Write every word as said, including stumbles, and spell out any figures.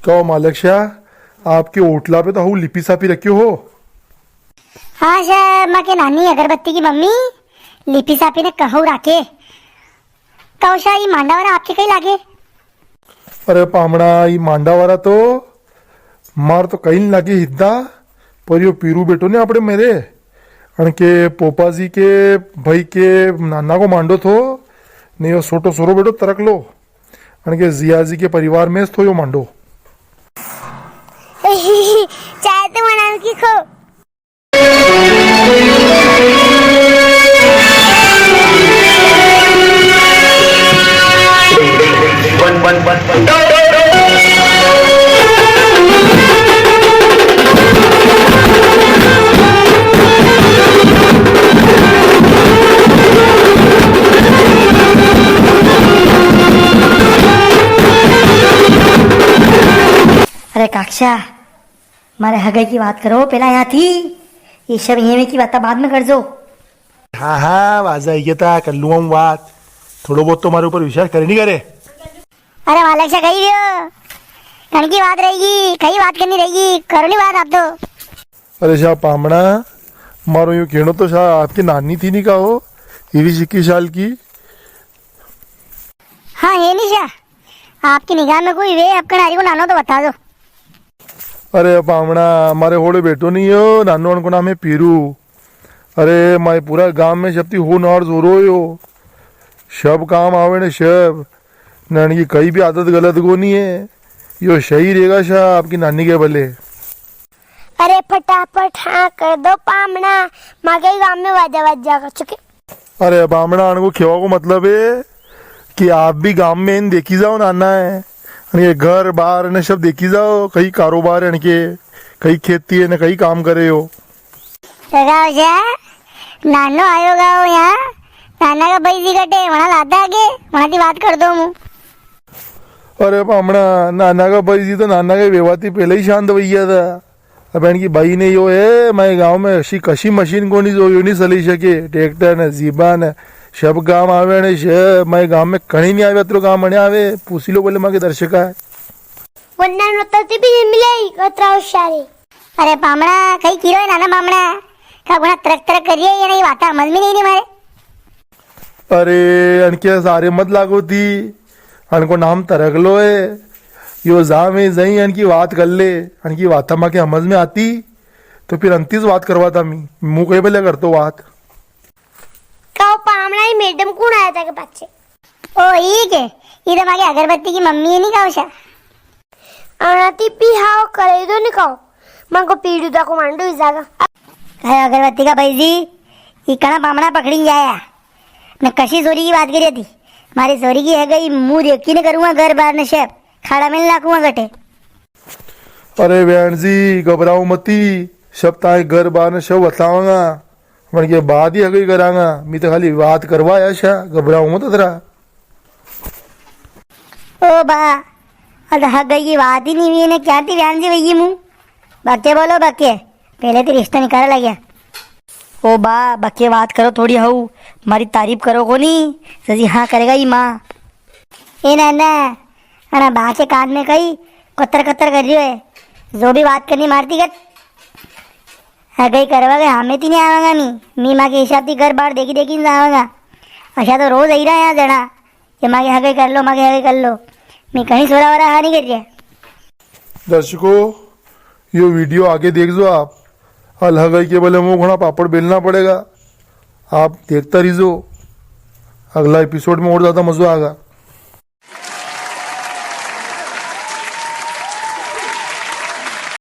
कहो मालक शा, आपके ओटला पे तो हऊ लिपी सापी रख्यो हो। हाँ शा, माँ के नानी अगरबत्ती की मम्मी लिपी सापी ने कहू राखे। कहो शा, ई मांडा वारा आपके कई लागे? अरे पामणा, ई मांडा वारा तो मार तो कई नी लागे हिद्दा, पर यो पीरू बेटो ने आपणे मेरे, अणके पोपा जी के भाई के नाना को मांडो थो, ने यो छोटो सोरो बेटो तरकलो, अणके जियाजी के परिवार में थो यो मांडो। चाय तो बनाने की खो। अरे काक्षा, मारे हगाई की बात करो पेला यहाँ थी, ये सब यहाँ की बात बाद में कर जो। हाँ, हाँ, वाजा आई गया था, कर लूँ हम बात। थोड़ो बहुत तो मारे ऊपर विश्वास करे नी करे। अरे मालक शा, कही रियो, कण की बात रहेगी, कई बात करनी रहेगी, करो नी बात आप तो। अरे शा पामणा, मारो यूं कहणो तो शा आपकी नानी थी नी का हो, ये भी इक्कीस साल की। हाँ, है नी शा, आपकी निगाह में कोई वे, आपका नारी को नानो तो बता दो। अरे पामणा, मारे होड़े बेटो नी हो, नानो, अणको नाम है पीरू। अरे मारे पूरा गांव में सबती होनहार सोरो यो, सब काम आवे ने सब, ने अणकी कई भी आदत गलत कोनी है, यो सही रहेगा शा आपकी नानी के भले। अरे फटाफट हाँ कर दो पामणा, मारे गांव में वाजा वाजा कर चुके। अरे पामणा, अणको खेवा को मतलब है कि आप भी गांव में इन देखी जाओ, नाना है, अणके घर बार ने सब देखी जाओ, कई कारोबार है अणके, कई खेती है ने कई काम करे हो। तो गाँव से नानो आयो गाँव यहाँ, नाना का भाई जी कटे, वणा लाता आगे, वणा ती बात कर दो मु। अरे पामणा, नाना का भाई जी तो नाना के वेवा ती पहले ही शांत वही गया था। अब इनकी बाई ने यो है, मारे गांव में ऐसी कशी मशीन कोनी जो यो नी चली सके। ट्रैक्टर ने, जीबा ने, सब काम आवे ने, सब मारे गांव में कणी नी आवे, अतरो काम मने आवे। पूछी लो बोले मारे दर्शका है। वरना नौतर ती भी मिले ही, अतरा होशियार है। अरे पामणा, कई किरो है नाना पामणा? का गुणा तरक तरक करिए, ये नी बात समझ में नी, नी मारे। अरे, अणके सारे मत लागो थी, अणको नाम तरकलो है। यो जा में जई अणकी बात कर ले, अणकी बात माके समझ में आती, तो फिर अंतीस बात करवाता मी, मु कई भले करतो बात। कहो पामणा, ई मैडम कुण आया था के पाछे? ओ, ई के? ई तो माके अगरबत्ती की मम्मी है नी, कहो शा। आना ती पी हाव करे दो नी कहो, माको पीड़ू दा को मांडो ही जागा। अरे अगरबत्ती का भाई जी, ई कणा पामणा पकड़ी जाया। ने कशी सोरी की बात करी थी। मारी सोरी की है गई, मुंह देखी ने करूंगा घर बार ने शेप, खाड़ा में नी लाकूंगा गटे। अरे बहन जी, घबराओ मती, सब ताए घर बार ने सब बतावांगा। वण के बाद ही हगई करांगा, मी तो खाली बात करवा आया शा, घबराओ मत अतरा। ओ बा, अद हगई की बात ही नी हुई ने, क्या थी बहन जी वही मुंह? बके बोलो बके, पहले तो रिश्ता निकाला लग्या। ओ बा, बके बात करो थोड़ी हऊ, मारी तारीफ करो कोनी, सजी हाँ करेगा ई माँ। ए ना ना, अरे बा के कान में कई कतर कतर कर रियो है, जो भी बात करनी मारती कर। हगई करवा के हामे ती नी आवांगा मी, मी माँ के हिसाब ती घर बार देखी देखी ने आवांगा। अच्छा तो रोज आई रहा यहाँ जणा, ये माँ के हगई कर लो, माँ के हगई कर लो। मी कहीं सोरा वरा हाँ नी कर रिया। दर्शकों, यो video आगे देख जो आप। अल हगई के बले मो घणा पापड़ बेलना पड़ेगा। आप देखता रहिजो, अगला episode में और ज्यादा मजो आएगा।